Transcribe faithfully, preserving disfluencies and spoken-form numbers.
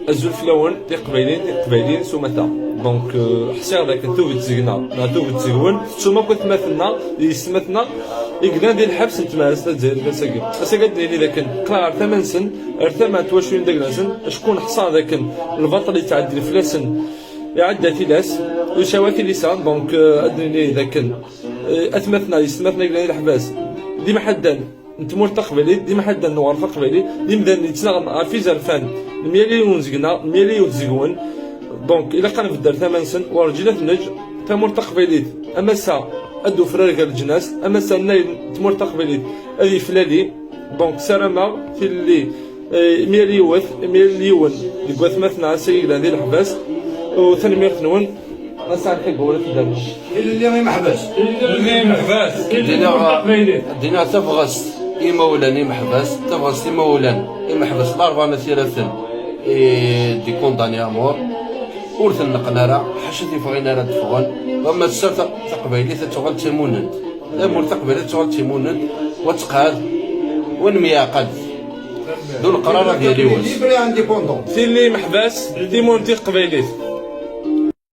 Azul fell-awen, tiqbayliyin, tiqbayliyin s umata. Donc, euh, ḥṣiɣ dakken tuget deg-neɣ, neɣ tuget deg-wen, tettum akk atmaten-nneɣ, yessetma-tneɣ, i yellan di lḥebs n tmehraz tazzayrit ass-agi. Ass-agi ad d-nini dakken qqleɣ ar tama-nsen, ar tama n twacul n dagla-nsen, acku neḥṣa dakken lbaṭel yettɛeddil fell-asen iɛedda tilas, ur yesɛi tilisa. Donc, euh, ad d-nini dakken, euh, atmaten-a, yessetma-tneɣ i yellan di leḥbas, d imḥaddan n tmurt taqbaylit, d imḥaddan n uɣref aqbayli, d imdanen yettnaɣen ɣef izerfan n myal yiwen seg-neɣ, n myal yiwet seg-wen. Donc, ilaq ad nbedd ar tama-nsen, werǧin ad t-neǧǧ. Tamurt taqbaylit, am ass-a, ad d-ufrar gar leǧnas, am ass-a, nnay n tmurt taqbaylit ad yeflali. Donc, ssarameɣ tilelli, eh, myal yiwet, myal yiwen deg watmaten-a ass-a yellan di leḥbas. U tanemmirt-nwen. Ass-a, Ḥibbu, ur t-ddermeɣ. Ilelli imeḥbas. Ilelli imeḥbas. Ilelli Dina, taqbaylit. Dina tabɣest imawlan imeḥbas, tabɣest imawlan imeḥbas, Larebɛa n At Yiraten, i d-ikundani amur. Ur ten-neqqen ara, ḥaca tifɣin ara d-ffɣen. Wamma ass-a ta-, taqbaylit ad tuɣal d timunent. Tamurt taqbaylit ad tuɣal d timunent, u ad tqeɛɛed, u ad nemyeɛqad. D uleqrar ad yali wass. Libre indépendant. Tilelli imeḥbas, timunent taqbaylit.